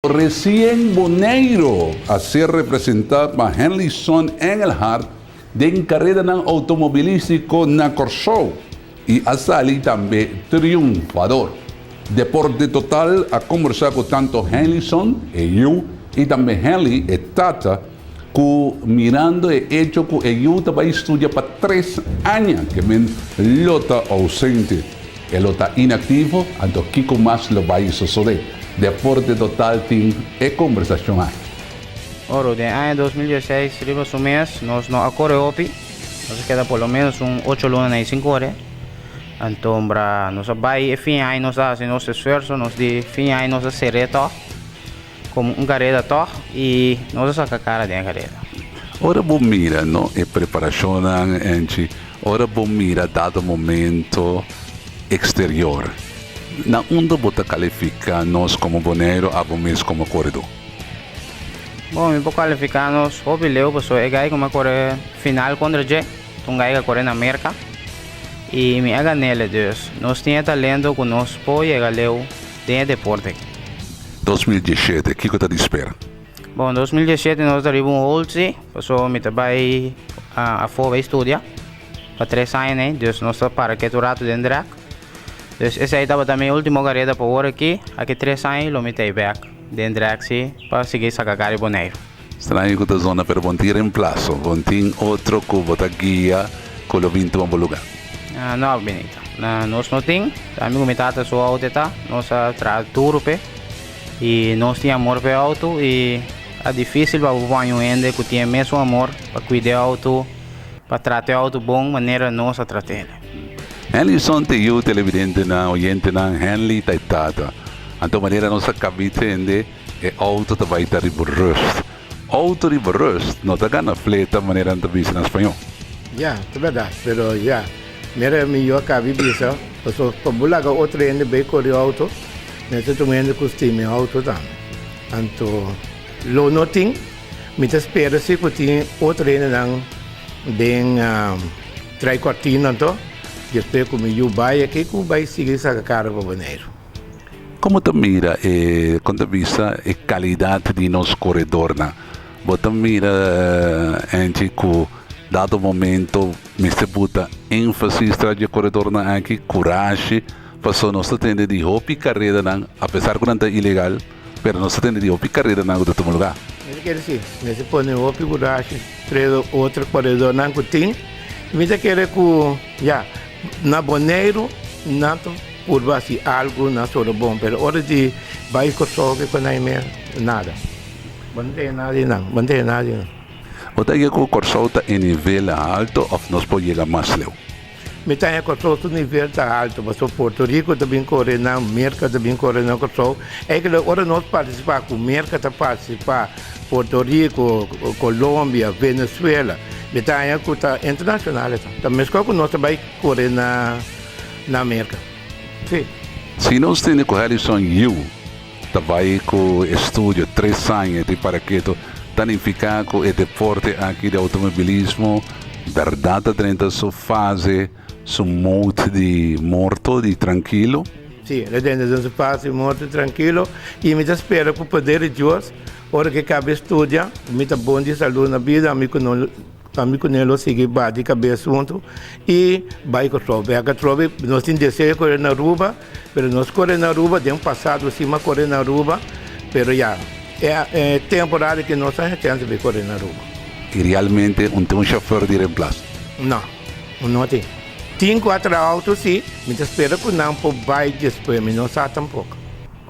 Resien Boneiru a ser representá pa Henlison Engelhardt den karedanan outomobilístiko na Kòrsou i a sali tambe triunfador. Deporte Total a kombersá ku tantu Henlison, e yu, i tambe Henley, e tata, ku mirando e echo ku e yu ta bai studia pa tres aña ke men lo ta ousente, e lo ta inaktivo, anto kiko mas lo bai sosodé? Deporte Total tin e kombersashon aki. Oro, den aña 2016 riba su mes nos no a kore hopi, nos a keda por lo menos un ocho luna na e sin kore. Anto bra nos a bai e fin aña nos a hasi nos esfuerso, nos di fin aña nos a ser'é tòg. Komo un kareda tòg i nos a saka kara den e kareda. Ora bo mira no e preparashonnan enchi, ora bo mira dado momento eksterior, na unda bo ta kalifiká nos komo Boneiru, abo mes komo koredó? Bon, mi por kalifiká nos hopi leu pasobra e gai ku mi a kore final kontra dje ta un gai ku a kore na Merka i mi a gan'el. Dus nos tin e talento ku nos por yega leu den e deporte. 2017, kiko ta di spera? Bon, 2017 nos ta riba un hold si, pasobra mi ta bai afó bai studia pa tres aña nei, dus nos ta para ketu ratu den drag. Dus esei tabata mi ultimo kareda pa wor aki, aki tres aña lo mi ta ei bek den drag si pa sigui saka kara di Boneiru. Straño ku ta zona pero bon tin remplaso, bon tin otro ku bo ta guia ku lo bin tuma bo luga. No, Benito. Nos no tin. Ami ku mi tata su auto e ta. Nos a traha duru p'e i nos tin amor p'e auto i a dificil pa bo pon un hende ku tin e mesun amor pa kuida e auto, pa trata e auto bon manera nos a trat'el. Henley son te yu televidentenan, oyentenan, Henley ta e tata. Anto manera nos a kabi tende e auto ta bai ta riba rust. Auto riba rust no ta gana fleta manera nan ta bisa na spañó. Ya, ta berdad, pero ya, mira mi yu a kabi bisa, pasobra pa bo laga otro hende bay kore auto, mester ta un hende ku stima e auto tambe. Anto lo no tin, mi ta spera si ku tin otro hendenan den trai kòrtina anto, despues ku mi yu bai aki ku bai sigui saka kara pa Boneiru. Como ta mira e, con ta bisa e calidad di nos corredornan? Bo ta mira, Angie, cu dado momento mester buta énfasis tras dje corredornan aki, curashi, pasobra nos ta tende di hopi caredanan, apesar cu nan ta ilegal, pero nos ta tende di hopi caredanan cu ta tuma lugar. Mi ta kere si, mester pone hopi curashi tres otro corredornan cu tin. Mi ta kere cu, ya, na Boneiru nan ta. Purba hasi algu na solo bon, pero ora di bai Kòrsou ke konai mer, nada. Bo no tene nada di nan, bo no tene nada di nan. Bo ta yega ku Kòrsou ta e nivel haltu òf nos por yega mas leu? Mi ta haña Kòrsou su nivel ta haltu, pasobra Puerto Rico ta bin kore nan, Merka ta bin kore nan Kòrsou. Eigenlijk ora nos partisipá ku Merka ta partisipá, Puerto Rico, Colombia, Venezuela, mi ta haña ku ta internashonal e ta. Ta meskos ku nos ta bai kore na. Na Merka. Si. Si nos tende ku Harrison Yu ta bai ku estudio tres aña di paraketo, ta nifiká ku e deporte aki di outomobilismo bèrdat ta drenta su fase, su mode di morto, di trankilo? Si, el a drenta den su fase morto trankilo i mi ta spera ku poder di Dios ora ku e kaba e studia mi ta bon di salú na bida, mi ku no. Ami ku Nelo sigui bati kabes huntu i bai Kòrsou. Bèk atrobe nos tin deseo di kore na Aruba, pero nos kore na Aruba den pasado si m'a kore na Aruba, pero ya e temporada ki nos a chèns di bai kore na Aruba. I realmente un tin un shofèr di remplaso? No, un no tin. Tin ku a traha outo si, mi ta spera ku nan por bai despues, mi no sa tampoko.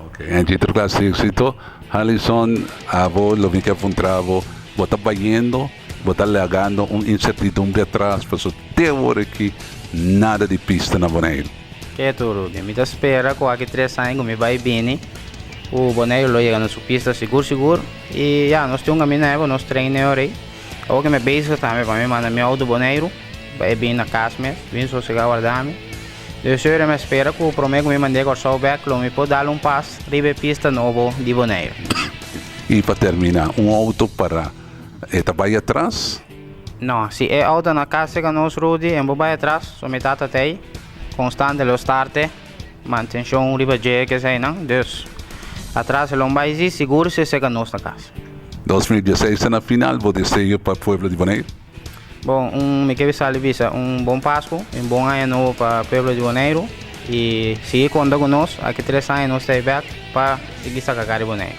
Ok, Angie, tur klas di éksito. Alison, abo lo mi ke puntra bo, bo ta bayendo? Bo ta lagando un incertidumbre atras paso te awor aki nada di pista na Boneiru. Ketu, Rudy. Mi ta spera ku aki tres aña ku mi bai bini ku Boneiru lo yega na su pista sigur sigur. I ya, nos tin un kaminda ku nos train e ora ei. Awor ku mi bezig tambe pa mi manda mi outo Boneiru pa e bini na kas mes, bin sosega warda mi. Dus ora mi a spera ku promé ku mi mand'é Kòrsou bèk lo mi por dal un pas riba e pista nobo di Boneiru. I pa terminá, un outo para E ta bai atras? No, si e auto na cas cerca nos Rudy en bo bai atras, so mi tata ta ey, constante lo starte, mantencion riba dje keseynan, dus Atras e lo no bai si, sigur si serka nos na kas. 2016 na final, bo deseo pa pueblo di Boneiru. Bon, mi ke sali bisa un bon Pasku, un bon aña nobo pa pueblo di Boneiru i sigui konta ku nos, aki 3 aña nos ta bèk pa sigui saka kara di Boneiru.